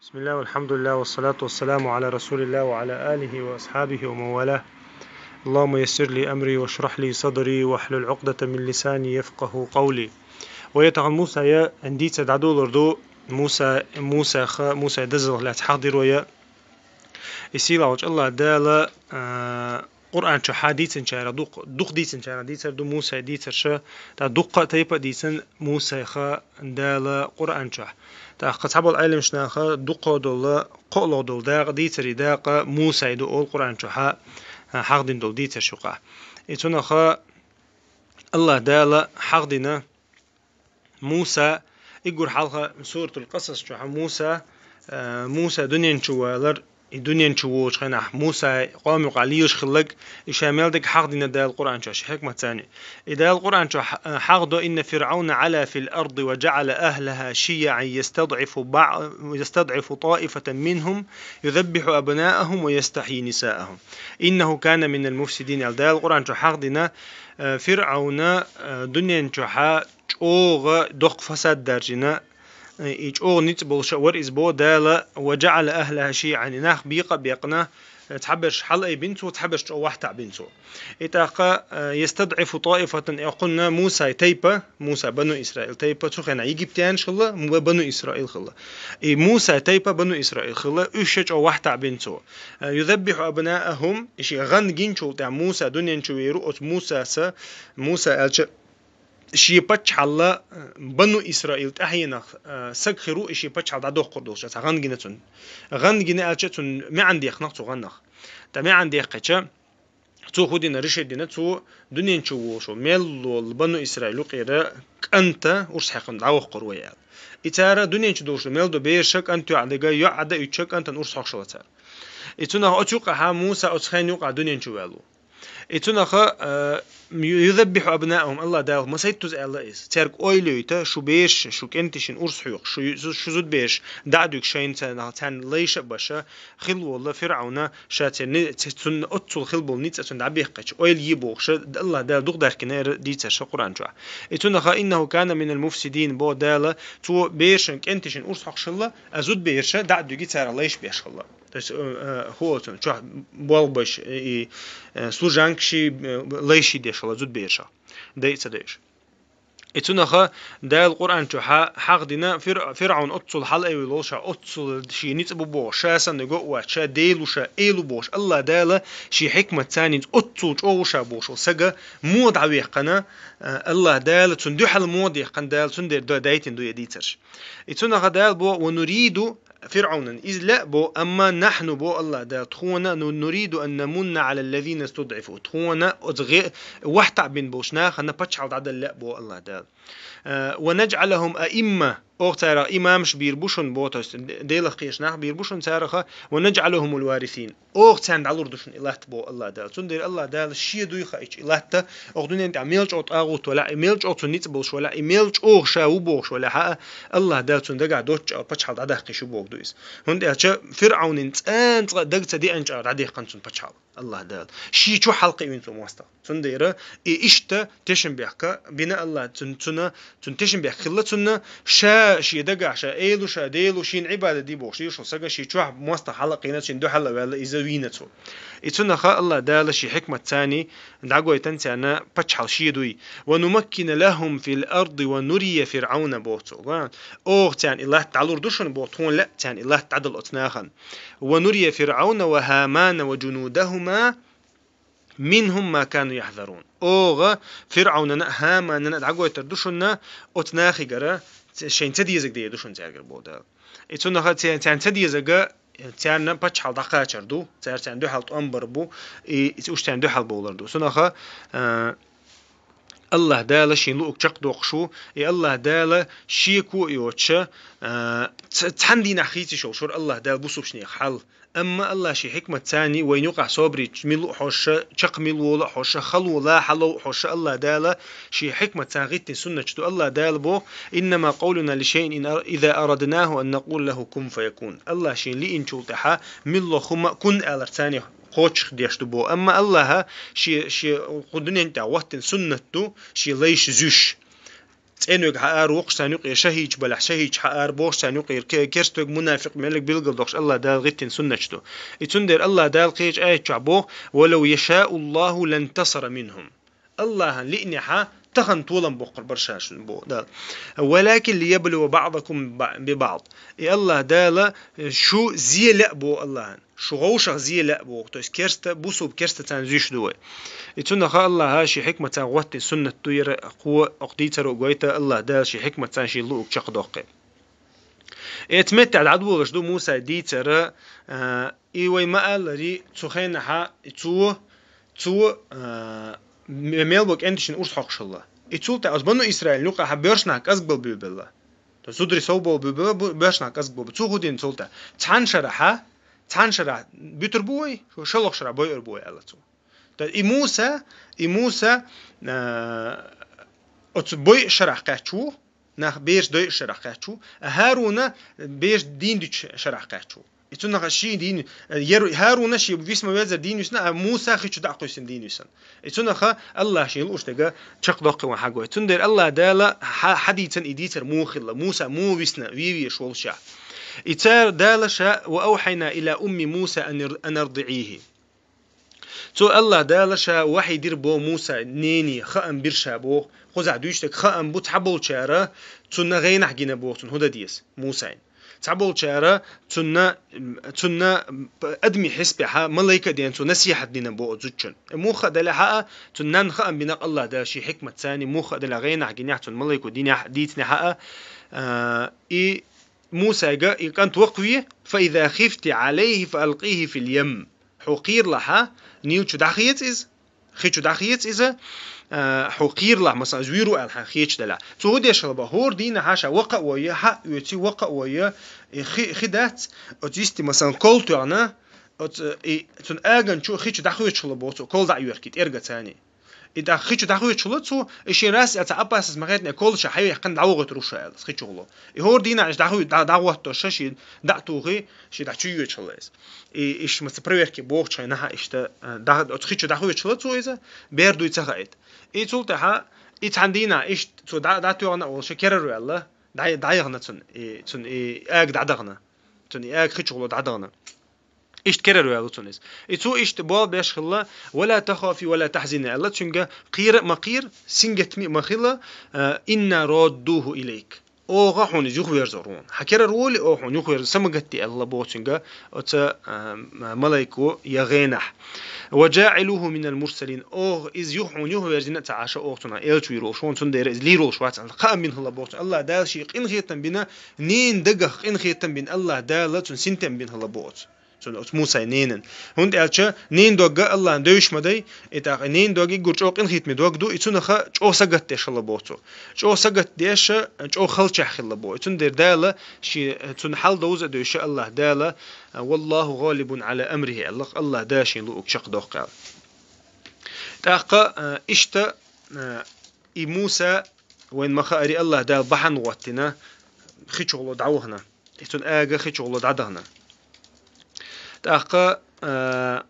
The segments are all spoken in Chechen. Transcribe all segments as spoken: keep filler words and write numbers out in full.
بسم الله والحمد لله والصلاة والسلام على رسول الله وعلى آله وأصحابه ومن والاه. اللهم يسر لي أمري واشرح لي صدري واحلل عقدة من لساني يفقه قولي. Вай тахана Мусайна дийцар дӀадолалур ду. Муса, Мусайх, Мусайна дозалах лаьцна хьахдир вай. И сийлахьчу Аллах Дала, а, Къуръан чохь дийцинчарах дукха, дукха дийцинчарах дийцар ду Мусайна дийцарш, тӀаккха дуккха а тайпа а дийцина Мусайх Дала Къуръан чохь. ТӀаккха цхьаболу Ӏеламчу наха дукхах долу, кхоалгӀа долу дакъа дийцарийн дакъа Мусайна ду олу Къуръан чохь, а, хьахдина долу дийцарш юкъахь. И цунах Аллах Дала хьахдина Муса, и гур хьалха Суратул Къасас чохь Муса, а, Муса дуьнен чу валар, и дуьнен чу волучу хенахь Мусай къоман юкъахь лелаш хилларг, и ша мел дерг хьахдина Дала Къуръан чохь, шен хьикматца. И Дала Къуръан чохь хьахдо: إن فرعون علا في الأرض وجعل أهلها شيعا يستضعف بع-، يستضعف طائفة منهم يذبح أبناءهم ويستحيي نساءهم إنه كان من المفسدين аьлла Дала Къуръан чохь хьахдина, а, ФирӀавна, а, дуьнен чохь чӀогӀа доккха фасад даржийна, и чӀогӀа ницкъ болуш а вара иза боху Дала, وجعل أهلها شيعا, и нах бекъа а бекъна, цхьаберш хьалаайбина цо, цхьаберш чӀогӀа вахтахь бина цо. И тӀаккха, а, يستضعف طائفة, и кхунна Мусай тайпа, Муса бану Исраил тайпа, цу хенахь египтянаш хилла, м-, бану Исраил хилла. И Мусай тайпа бану Исраил хилла, уьш а чӀогӀа вахтахь бина цо. А, يذبح أبناءهم, и шен гӀан гиначул тӀаьхьа Муса дуьнен чу веара, оцу Мусаса, Муса аьлча, шен паччахьалла, э, бану Исраил тӀаьхьенах, э, саг хир ву, и шен паччахьалла дӀадоккхур долуш, цхьа гӀан гина цунна. ГӀан гина аьлча, цунна маьӀна дехнах цу гӀаннах. ТӀаккха маьӀна дехкича, цо хӀун дина, решение дина, цо дуьнен чу волуш волу мел волу бану Исраил юкъера кӀанта урс хьаькхна дӀавоккхур вай аьлла. И цара дуьнен чу долуш мел ду бераша, кӀант йоӀ а дага, йоӀ а даийтича, кӀантана урс хьокхуш хилла цара. И цунах оцу юкъахь Муса оцу хенан юкъахь дуьнен чу ваьлла ву. И цунах, а, يذبح أبناءهم, Аллах Дала масайттаза аьлла иза. Цаьрга ойла йойта, шу бераш, шу кӀентий шина урс хьоькхуш, шу, шу, шу зудабераш дӀа а дуьгуш шайна царна, царна лайша а баша, хилла волу ФирӀавна, ша церан ни-, ц-, цунна оццул хилла болу ницкъ цунна дӀабехкича, ойла е бохуш, Аллах Дала дукха даьхкина дийцар ша Къуръан чохь. И цунах, إنه كان من المفسدين боху Дала, цо берашна кӀентий шина урс хьокхуш хилла, а зудабераш дӀа а дуьгий царах лайша беш хилла. То есть, э, э, хӀу оцун чохь болх беш, и, э, служанкаш, э, лайша деш хилла зудаберашах. Дай а ца дайша. И цунах Дала Къуръан чохь хьахдина Фир-, ФирӀавн оццул хьалаайвина волуш, оццул шен ницкъ бу бохуш, ша санна го а вац, ша Дела ву, ша Эла ву бохуш, Аллах Дала шен хьикматца оццул чӀогӀа ву ша бохуш волу сага муха дӀавехкана, э, Аллах Дала цунна дуьхьал муха дехкана, Дала цундела д-, дайтина ду и дийцарш. И цунах Дала боху: ونريد ФирӀавнан иза лаьа бо, амма نحن бо Аллах Дала, тхуна ну-, نريد أن نمن على الذين استضعفوا. Тхуна оцу гӀе-, вахтахь бина болчу нахана паччахьалла дӀадала лаьа бо Аллах Дала. Э, ونجعلهم أئمة. Оха царах имамаш бийр бу шуна бо, то есть Де-, Делах кхераш нах бийр бу шуна царах, ونجعلهم الوارثين. Оха царна дӀалур ду шуна и латта бо Аллах Дала. Цундела Аллах Дала шен дуй хаийча и латта, оха дуьнен тӀехь мел чӀогӀа тӀагӀут валахь, и мел чӀогӀа цунна ницкъ болуш валахь, и мел чӀогӀа ша ву бохуш валахь а, Аллах Дала цунна дагахь доцчу а пачхьалкх дӀадаккхийш ю боху ду иза. ХӀунда аьлча ФирӀавнин цӀан цкъа даг ца деанча а дӀадехкана цунна пачхьалкх Аллах Дала. Шен чу хьалкхиъвина цо мостагӀа. Цундела и иштта тешнабехк бина Аллах цун-, цунна, цунна тешнабехк хилла цунна, ша шен дагахь, ша Эла ву, ша Дела ву, шена Ӏибадат де бохуш, шен сага шен чохь мостагӀа хьалакхийна, шена дуьхьал а ваьлла, иза вийна цо. И цунах Аллах Дала шен хьикматца дӀагойтан царна пачхьалкх шен дуй. ونمكن لهم في الأرض ونري فرعون боху цо. Оха царна и латта дӀалур ду шуна боху, тхуна лаьа царна и латта дӀадала оцу нахана. ونري فرعون وهامان وجنودهما منهم ما كانوا يحذرون. Оха ФирӀавнана а, ХӀаманана а дӀагойтур ду шуна оцу нахигара, ц-, шайна ца дезаг дер ду шуна цаьргара боху Дала. И цунах ца-, царна ца дезага, царна пачхьалкх дӀакхачар ду, цара царна дуьхьал тӀом бар бу, и уьш царна дуьхьал бовлар ду. Цунах, а, Аллах Дала шен луъуг чекхдоккхуш ву, и Аллах Дала шеко а йоцуша, а, ц-, цхьана дийнахь хийца йиш йолуш вара Аллах Дала бусалбачу нехан хьал. Амма Аллах шен хьикматца вайна юкъахь собарийча мила луъу хьожуша, чекх мила волу а хьожуша, хала вола, хьала а хьожуша, Аллах Дала шен хьикматца гӀиттина суннаташ ду. Аллах Дала боху: إنما قولنا لشيء إن أر-، إذا أردناه أن نقول له كن فيكون. Аллах шена лиъначул тӀаьхьа милла хӀума а кун аларца кхочушдеш ду боху. Амма Аллаха шен, шен кху дуьнен тӀехь хӀоттийна суннат ду, шен лайш зуьйш. цӀенвег хьаара вокху царна юкъера, шахӀидаш балахь, шахӀидаш хьаара бохуш царна юкъера, ке-, керста вег, мунафикъ, мел вег билггал дохуш АллахӀ Дала гӀиттина суннаташ ду. И цундела АллахӀ Дала кхечу аят чохь боху: «Валав яшауллаху лантасара минхум». АллахӀан лиънехьа тахана толам боккхур бара ша шуна боху Дала. «Валакин лияблува баъдакум ба-, би баъд». И АллахӀ Дала шу зе лаьа боху АллахӀан. Шу гӀовшах зе лаьа боху, то есть керста, бусулба керста царна зуьйш ду вай. И цунах АллахӀа шен хьикматца гӀоттина суннат ду яра, кхо окху дийцаро гойту АллахӀ Дала шен хьикматца шен луъуг чекхдоккху. Эца меттехь дӀадолуш ду Муса дийцара, а, и вай ма-аллари, цу хенахьа, и цо, цо, а, ме-, мел бо кӀенташна урс хьокхуш хилла. И цул тӀе оцу бану Исраил юкъахьа боьршнах кӀазгбал буьйбелла. То зудри сов болу бу-, бу-, бу-, боьршнах кӀазгбо бу. Цо хӀун дина цул тӀе? Цхьана шарахьа, цхьана шарахь буьтур бу вай, шолгӀа шарахь бойур бу вай, аьлла цо. Ткъа и Муса, и Муса, а, оцу бойу шарахь кхаьчча ву, нах бераш дойу шарахь кхаьчча ву, а ХӀаруна бераш дийна дуьту шарахь кхаьчча ву. И цунах ший дийна, ер ХӀаруна ший висма везар дийна висна, а Муса хи чу дӀа кхуьйсина дийна висна. И цунаха АллахӀ шен лууш дерг чекхдоккху вайн хьагой. Цундела АллахӀ Дала хьа-, хьадийцина и дийцар муха хилла. Муса муха висна, вевеш волуш ша. И цара Дала ша: «Ва авхьайна ила умми Муса ан ир-, ан ардиӀихи». Цо АллахӀ Дала ша вахьий дира бо Муса нене, хаам бира ша боху. Кхузахь дуьйцуш дерг хаам бу, цхьаболчара цунна гӀенахь гина боху, цунна хӀун дан деза Мусайн. Цхьаболчара цунна, цунна адамийн хьесапехьа малайка а деана цо насихьат дина боху зудчун. Муха а делахьа а, цунна нанна хаам бинарг АллахӀ Дала шен хьикматца, муха а делахь гӀенахь гинехь, цунна малайко динехь, дийцинехьа а, а, и Мусайга и кӀант вакхаве: «Фа иза хифти Ӏалайхи фа алкъихи фил ям». Хьо кхералахьа, Нил чу дӀахеца иза, хи чу дӀахеца иза, а, хьо кхералахь, масала, иза вийр ву аьлла хьан хеташ делахь. Цо хӀун деш хилла боху? ХӀора дийнахьа ша вакха а войя, хьа а оьций, вакха а войя, и хи, хи дац, оцу йисте, масала, кол тоьхна, оцу, и, цунна аган чу хи чу дӀахоьцуш хилла боху цо, кол дӀа а йоьркий, тӀерга царний. И тӀаккха хи чу дӀахоьцуш хилла цо, и шен раз а цхьа опасность ма хетта, кол ша хьайвехкина дӀавогӀуьйтур ву ша аьлла, хи чу гӀоло. И хӀора дийнахь иштта дӀахуй-, дӀа-, дӀагӀоттош ша шен дӀа а тухий, шен дӀа чу йоьдуш хилла иза. И иштта маца проверки бохучу хенахьа иштта, а, дӀа-, оцу хи чу дӀахоьцуш хилла цо иза, бер дуй ца хаийта. И цул тӀаьхьа, и цхьана дийнахь иштта цо дӀа-, дӀатоьхна а волуш, керара ваьлла, дӀа-, дӀаяхна цунна, и, цунна и ага дӀадахна. Цунна и ага хи чу гӀоло дӀадахна. Иштта керара ваьлла цунна иза. И цо иштта болх беш хилла: «Ва ла тахафи ва ла тахзини», аьлла цуьнга, кхера а ма кхера, сингаттаме а ма хила, а, «Инна раддуху илайк». Оха хьуна иза юхаверзор ву. Хьан керара волий, оха хьуна юхаверзор, са ма гатде аьлла боху цуьнга оцу, а, малайко я гӀенахь. «Ва джаӀилуху минал мурсалин». Оха иза юха хьуна юхаверзина а ца Ӏаш, оха цунах элча вийр волуш ву, цундела иза лийр волуш вац аьлла. Хаам бина хилла боху цунна. АллахӀ Дала шен къинхетам бина, ненан дагах къинхетам бина АллахӀ Дала цунна синтем бина хилла боху оцу. Цунна оцу Мусайн ненан. ХӀунда аьлча ненан дог а АллахӀна девзаш ма дай, и тӀаккха ненан дог уггар чӀогӀа къинхетаме дог ду, и цунаха чӀогӀа сагатдеш хилла боху цо. ЧӀогӀа сагатдеш, чӀогӀа халчахь хилла боху. И цундела Дала шен, цунна хьал довза а девзаш АллахӀ Дала: «Валлаху гӀалибун Ӏала амрихи», аьлла, АллахӀ Дала шен луъуг чекхдоккху аьлла. ТӀаккха, а, иштта, а, и Муса, вайн ма хаари, АллахӀ Дала бахьана гӀоттина, хи чу гӀоло дӀавахана. И цунна ага хи чу гӀоло дӀадахана. ТӀаккха, а,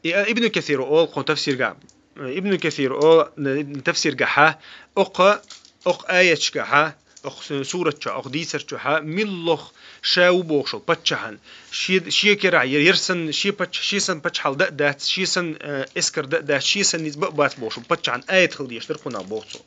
и, а, Ибн Касир олу кху тафсиргахь, Ибн Касир олу, н-, тафсиргахьа, окха, окха аяташкахьа, окха су-, сурат чу, окха дийцар чухьа, миллох ша ву бохуш волу паччахьан, шен, шен керахь яр-, яр санна, шен пач-, шен санна паччахьалла дан а дац, шен санна, э, эскар дан а дац, шен санна ницкъ бан а бац бохуш волу паччахьан аят хила дезаш дара кхунах боху цо.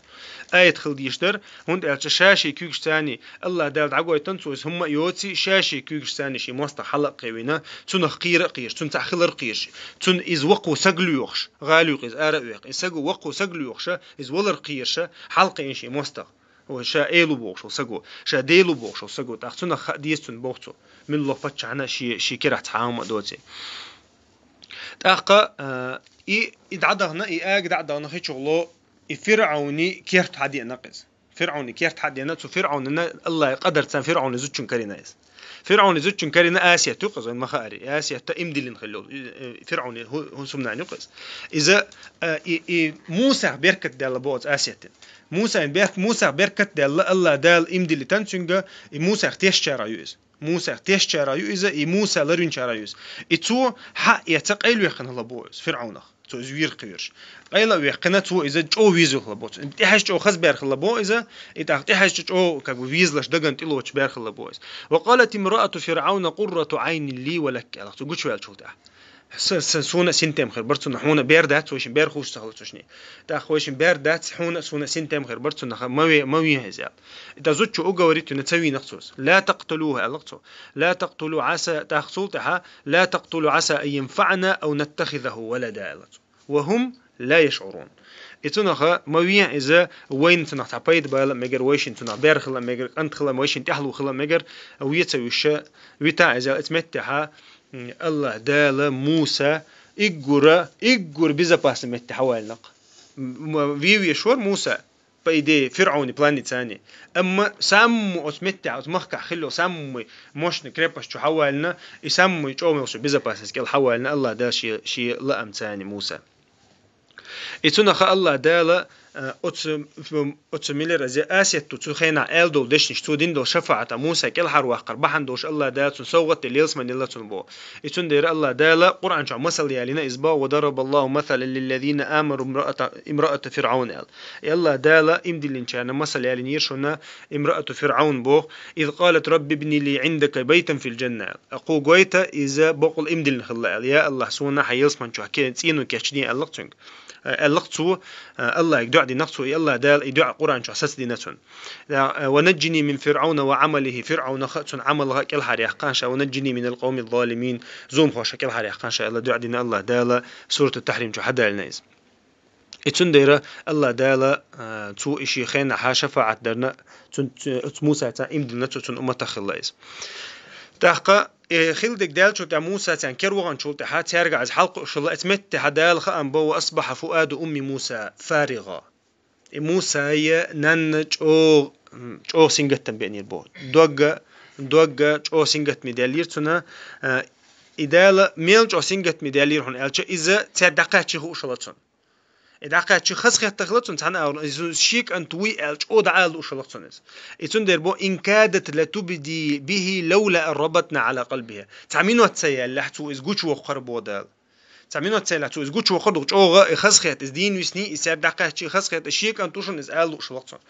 Аят хила дезаш дара, хӀунда аьлча ша шен куьйгашца царний АллахӀ Дала дӀагойтан цо иза хӀумма а йоций, ша шен куьйгашца царний шен мостагӀ хьала а кхевина, цунах кхера а кхоьруш, цунна цхьа хилар а кхоьруш, цунна иза вокхо саг лоьхуш, гӀала юкъа иза ара а вехна, и саго вокхо саг лоьхуша, иза валар кхоьруша, хьалакхиъна шен мостагӀ. Ой, ша элу бохуш волу саго, ша делу бохуш волу саго, тӀаккха цунах хаа деза цунна боху цо, миллох паччахьна шен, шен керахь цхьа хӀума а доций. ТӀаккха, а, и, и дӀадахана, и ага дӀадахана хи чу гӀоло, и ФирӀауни керта хьадеана кхеза. ФирӀауни керта хьадеана, цу ФирӀаунана АллахӀа къадарца ФирӀауни зудчун карина иза. ФирӀауни зудчун карина Асият ю кхеза, вайн ма хаари. Асият имдилина хилла йолу, и, и, ФирӀауни хӀу-, хӀусамнана ю кхеза. Иза, а, и, и Мусах беркат даьлла боху оцу Асиятин. Мусайн бер-, Мусах беркат даьлла, АллахӀ Дала имдилитан цуьнга, и Мусах тешчарах ю иза. Мусах тешчарах ю иза, и Муса ларвинчарах ю иза. И цо хьа а эца къайлавехкина хилла боху иза ФирӀаунах. цо иза вийрхъ вирш. Къайла а вехкина цо иза чӀо визух лабо. ТӀехьаш чӀо хаз бер хала бо иза, и тӀах тӀехьаш чӀо, как бы, визлаш даган тӀилоч бер хала бо иза. وقالت امرأة فرعون قرة عين لي ولك, аьлла цо гучвелчул тӀехь. С-, с-, суна синтем хир бар цунна, хьуна бер дац, вайшин бер хуш цахала цушни. ТӀах вайшин бер дац, хьуна суна синтем хир бар цунна, ха, ма ве-, ма вен иза. И тӀа зудчо уговорить вина ца вийнах цус. لا تقتلوه, аьлла цо. لا تقتلوا عسى, тӀах цул тӀехьа, لا تقتلوا عسى أن ينفعنا أو نتخذه ولدا, аьлла цо. وهم لا يشعرون. И цунаха ма вен иза, вайна цунах цхьа пайда бала мегар, вайшин цунах бер хила мегар, кӀант хила, вайшин тӀехьлу хила мегар, веца виша, вита иза, эц меттехьа, м, Аллах Дала Муса иггура, иггур безопасный меттехьа вайлнакъ. М, м, вивешвар Муса, по идее, ФирӀауни планницани. Амма самму оц меттехьа, оц махкахь хилло саммуй мощный крепость чу хьавална, и саммуй чӀомелшу безопасность кӀел хьавална Аллах Дала ши, ши лаам цани Муса. И цунаха Аллах Дала, э, оцу, оцу милер азе асетту цу хенахь аьлла долу дешнаш, цо дина долу шафаӀата Муса кӀелхьарваккхар бахьана долуш Аллах Дала цунна совгӀат де лелсманилла цунна бо. И цундела Аллах Дала Къуръан чохь масал ялина иза бо: وضرب الله مثلا للذين آمنوا امرأة، امرأة فرعون аьлла. И Аллах Дала имдиллинчарна масал ялинера шуна امرأة فرعون боху: إذ قالت رب ابن لي عندك بيتا في الجنة аьлла. Кху гойту иза бокъул имдиллина хилла аьлла: «Я Аллах, суна хьан елсман чохь ке-, цӀийну кечдин», аьлла цуьнга. Э, аьлла цо, э, Аллахьига дуӀа динах цо, и Аллах Дала и дуӀа Къуръан чохь сацдина цунна. Да, э, «ونجني من فرعون وعمله», ФирӀаунаха а, цуьнан Ӏамалха а кӀелхьаръяккхана ша, «ونجني من القوم الظالمين», зуламхоша кӀелхьаръяккхана ша, аьлла дуӀа дина Аллах Дала, Сурату Тахьрим чу хьадалина иза. И цундела Аллах Дала, а, цо и шен хенахьа шафаӀат дарна, цун, цу, цу Мусаца имдина цо цун умматах хилла иза. ТӀаккха, э, хилдиг даьллачул тӀаьхьа Муса царна кер ваханчул тӀаьхьа, цаьрга иза хьалкхуъуш хилла, эц меттехьа Дала хаам бо: «وأصبح فؤاد أم موسى فارغا». И Мусая нанна чӀогӀа, чӀогӀа сингаттам беънийр бо. Догга, догга чӀогӀа сингаттаме даьллийра цунна, а, и Дала мел чӀогӀа сингаттаме даьллийра хьуна аьлча, иза цаьрга дӀакхаьччи хууш хилла цунна. И дӀакхаьччи хазахетта хила цунна цхьана агӀор, иза шен кӀант вуй аьлла, чӀогӀа дӀаала лууш хилла цунна иза. И цундела бо: «إن كادت لتبدي به لولا أن ربطنا على قلبها». Цхьа минот ца яьллехь, цо иза гучувоккхур бо Дала. Цхьа минот ца яьллехь, цо иза гучувоккхур ду, чӀогӀа и хазахетта, иза дийна висний, и цаьрга дӀакхаьччи хазахетта, шен кӀант ву шуна иза ала лууш хилла цунна.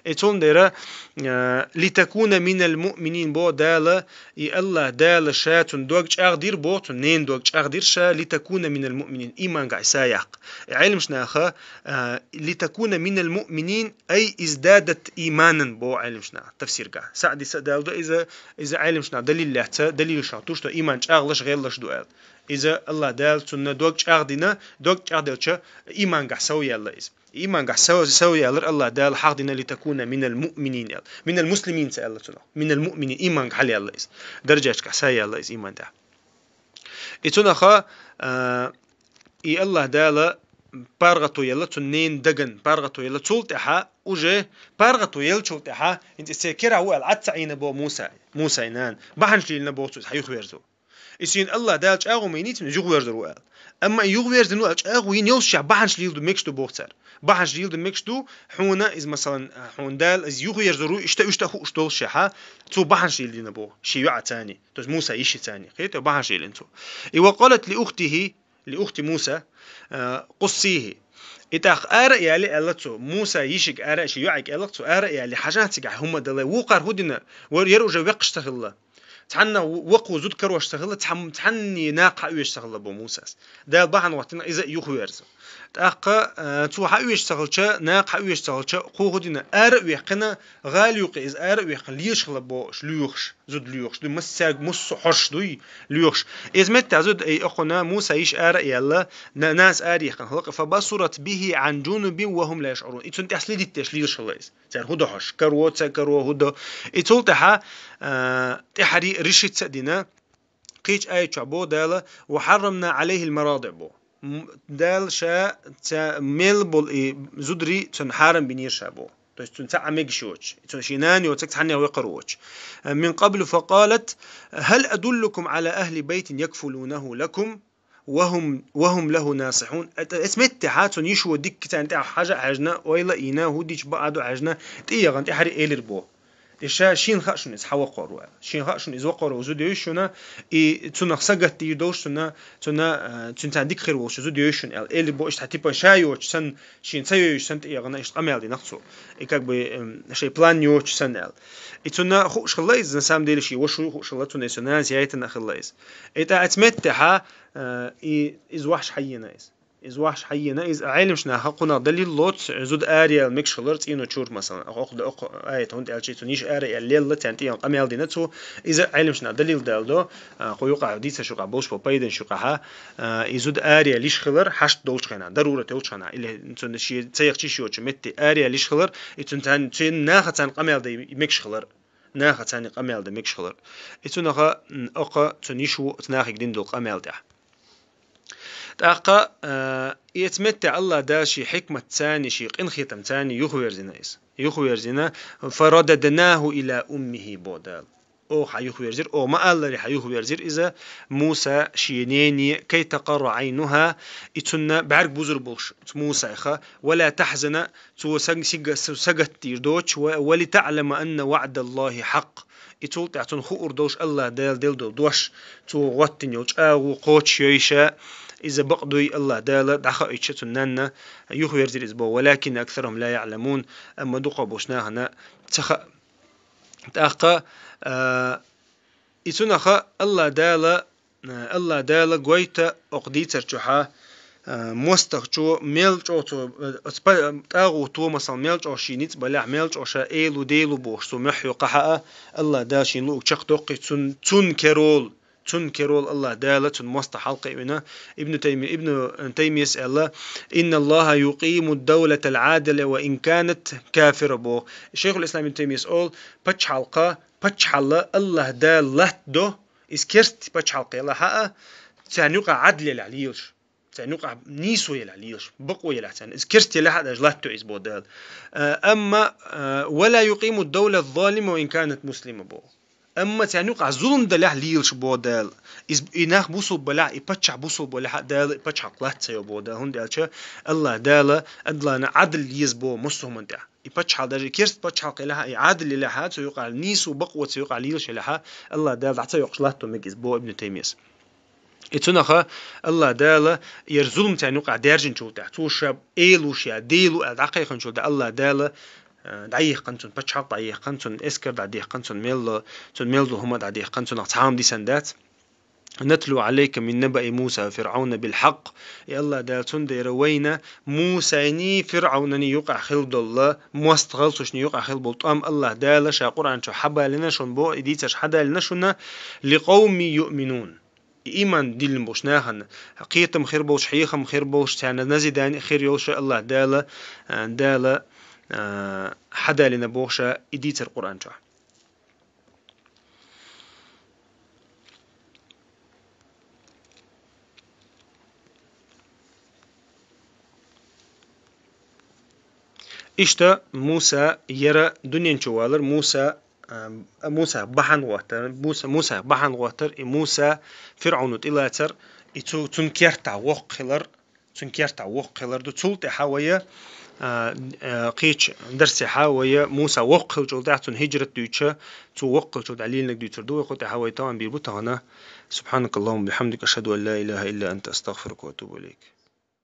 И цундела, э, «لتكون من المؤمنين» бо Дала, и Аллах Дала ша цунна дог чӀагӀдийр бо, цунна ненан дог чӀагӀдийр ша, «لتكون من المؤمنين», иманга са яккха. И Ӏелимаш наха, а, «لتكون من المؤمنين أي ازدادت إيمانا» бо Ӏелимаш наха тафсирга. СаӀди са а далла ду иза, иза Ӏелимаш наха далил лаьцна, далилашах туш до иман чӀагӀлаш, гӀеллаш ду аьлла. Иза Аллах Дала цунна дог чӀагӀдина, дог чӀагӀделча иманга сов яьлла иза. Иманга сов, сов яьллар Аллах Дала хьахдина «لتكون من المؤمنين» аьлла. «من المسلمين» ца аьлла цунах. «من المؤمنين», иманга хьалаьлла иза. Даржачка са яьлла иза иман тӀехь. И цунаха, а, и Аллах Дала паргӀато елла, цунна ненан даган паргӀато елла, цул тӀаьхьа уже паргӀато еллачул тӀаьхьа, хӀинца церан кера ву аьлла, Ӏад ца Ӏийна бо Муса, Мусай нана, бахьанаш лелийна бо цо, иза хьан юхаверзо. И шена Аллах Дала чӀагӀо ма йиний цунна, иза юхаверзар ву аьлла. Амма и юхаверзина ву аьлла, чӀагӀо йина йолушехь бахьанаш леладу мегаш ду боху цара. Бахьанаш леладу мегаш ду, хьуна иза, масалан, хьуна Дала иза юхаверзар ву, иштта, иштта хууш долушехь, цо бахьанаш леладина боху, шен йоӀа цани. То есть Муса йиши цани. Кхета бахьанаш леладина цо. И «وقالت لأخته», لأخت موسى, а, «قصيه». И тӀаккха ара а яьлла аьлла цо, Муса йишига ара а, шен йоӀига аьлла цо, ара а яьлла, хьажахь цигахь хӀума дале, вукхар хӀу дина, вар яра уже векхаш ца хилла. Цхьанна вакхо зуда карош ца хилла, цхьан-, цхьанне накха хьаоьшуш ца хилла бо Мусас. Дала бахьана хӀоттина иза а юхаверза. ТӀаккха, а, цо хьаоьшуш ца хилча, накха хьаоьшуш ца хилча, кхо хӀу дина ара а вехкина, гӀала юкъе иза ара а вехкина, лелаш хилла бо уьш лоьхуш, зуда лоьхуш. Ду массаьрга муссо а хьош дуй лоьхуш. Иза меттехь зуда, ай, окхуна Муса йиша ара а яьлла, на-, нанас ара яьккхина хилла, «فبصرت به عن جنب وهم لا يشعرون». И цунна тӀехь следить деш лелаш хилла иза. Цара хӀу до хьош, каро, ца каро, хӀу до. И цул тӀаьхьа, а, тӀаьхьари решиться а дина, кхечу аят чохь бо Дала: «وحرمنا عليه المراضع» бо. М, Дала ша ца мел болу и зударий цунна хьарам бинера ша бо. То есть цунна цхьа а мегаш йоцуш. Цунна шен нана йоцург цхьаннех векхар воцуш. «من قبل فقالت هل أدلكم على أهل بيت يكفلونه لكم وهم، وهم له ناصحون». Эц меттехьа цунна йишо дикка царна тӀехь хьажа а хьаьжна, ойла а йина, хӀу дича баа ду а хьаьжна, тӀе яхана тӀаьхьари элира бо. И ша шийна хаьа шуна иза хьаваккхар ву аьлла. Шийна хаьа шуна иза ваккхар ву зуда йовза шуна, и цунах сагатдийр долуш шуна, цунна, а, цуьнца дика хир волуш зуда йовза шуна аьлла. Элли бо иштта типа ша йоцуш санна, шена ца йовзаш санна тӀеэгӀана иштта къамел динарх цо. И как бы, эм, шайн план йоцуш санна аьлла. И цунна хууш хилла иза, на самом деле, шен ваша хууш хилла, цунна и цу нанас яйтина хилла иза. И тӀаккха оцу меттехьа, а, и, иза вахьаш хьаена иза. Иза вахьаш хьаена, иза Ӏеламчу наха кхунах далил лоцу, зуда араяла мегаш хилар цӀено чуьра, масалан, окху, окху аят, хӀунда аьлча цунна йиша араяьлла лелла, царна тӀеян къамел дина цо, иза Ӏеламчу наха далил далдо, а, кху юкъахь дийцарш юкъахь болуш болу пайданаш юкъахьа, а, и зуда араяьлла йиш хилар, хьашт долчу хенахь, дарурат йолчу хенахь, или цунна шен ца яхча йиш йоцучу метте араяьлла йиш хилар, и цунна царна, церан наха царна къамел дан мегаш хилар, наха царна къамел дан мегаш хилар. И цунаха, м, окха цунна йиш ву, оцу нахе дина долу къамел тӀехь. ТӀаккха, а, и оцу метте Аллах Дала шен хьикматца, шен къинхетамца юхаверзина иза. Юхаверзина, «فرددناه إلى أمه», бо Дала. Оха хьан юхаверзира, оха ма-аллара хьан юхаверзира иза, Муса шен нене, «كي تقر عينها», и цунна бӀаьрг бузур болуш, Мусайха, «ولا تحزن», цо саг-, сига-, сагатдийр доцуш, «و-, ولتعلم أن وعد الله حق». И цул тӀаьхьа цунна хуур долуш Аллах Дала делла долу дош, цо гӀоттина йолу чӀагӀо кхочушйойша, иза бакъ дуй Аллах Дала дӀахаийча цунна нанна юхаверзира иза боху, «ولكن أكثرهم لا يعلمون», амма дукха болчу нахана ца хаьа. ТӀаккха, а, и цунаха Аллах Дала Аллах Дала гойту окху дийцар чохьа, а, мостагӀчо мел чӀогӀа цо, а, оцу па-, тӀагӀуто, масалан, мел чӀогӀа шен ницкъ балехь, мел чӀогӀа ша элу, делу бохуш, цо мохь йоккхахьа а, Аллах Дала шен луург чекхдоккхий, цун, цун керол, цун керол Аллах Дала цун мостагӀ хьалкхиавина. Ибн Тайми-, Ибн Таймияс аьлла: «إن الله يقيم الدولة العادلة وإن كانت كافرة», бо. Шайхул Ислам Ибн Таймияс олу: пачхьалкха, пачхьалла Аллах Дала латтадо, иза керста пачхьалкх елахь а, царна юкъахь Ӏадл елахь лелаш, царна юкъахь нийсо елахь лелаш, бакъо елахь царна. Иза керста елахь а даже латтадо иза боху Дала. Э, амма, э, «ولا يقيم الدولة الظالمة وإن كانت مسلمة», боху. Амма царна юкъахь зулам далехь лелаш боху Дала. Иза, и нах бусулба балехь, и паччахь бусулба балехь а Дала и пачхьалкх латта ца йо боху Дала. ХӀунда аьлча Аллах Дала адлана Ӏадл еза боху массо а хӀуманна тӀехь. И пачхьалкх даже и керста пачхьалкх елахь а, и Ӏадл елахь а, цу юкъахь нийсо бакъо цу юкъахь лелаш елахь а, Аллах Дала дӀа ца йоккхуш латто мега иза боху Ибн Таймияс. И цунаха Аллах Дала яра зулам царна юкъахь даьржинчул тӀехь, цо ша элу ша, делу аьлла дӀакхайкхинчул тӀехь Аллах Дала, а, дӀаехкхана цунна пачхьалкх, дӀаехкхана цунна эскар, дӀадехкхана цунна мелла, цунна мел долу хӀума дӀадехкхана, цунах цхьа хӀума дисина дац. «نتلو عليك من نبأ موسى وفرعون بالحق». И Аллах Дала цундела вайна Мусайний, ФирӀавнаний юкъахь хилла долла, мостагӀалла цу шинна юкъахь хилла болу тӀом Аллах Дала ша Къуръан чу хьабалина шуна бо, и дийцарш хьадалина шуна, «لقوم يؤمنون». И иман диллина болуш нахана, кхетам хир болуш, хьехам хир болуш, царна назидани хир йолуш Аллах Дала, а, Дала, а, хьадалина бохуша и дийцар Къуръан чохь. Иштта Муса яра дуьнен чу валар, Муса, а, Муса бахьана гӀоттар, Муса, Муса бахьана гӀоттар, и Муса ФирӀавну тӀелацар, и цу, цун кертахь воккха хилар, цун кертахь воккха хилар ду. Цул тӀаьхьа вая, а, а, кхечу дарсехьа вая Муса воккха хилчул тӀаьхьа цунна хӀижрат дуьйцуша, цо воккха хилчул тӀаьхьа лелинарг дуьйцур ду вай, кху тӀаьхьа вай товам бийр бу тахана. سبحانك اللهم وبحمدك، أشهد أن لا إله إلا أنت، أستغفرك وأتوب إليك.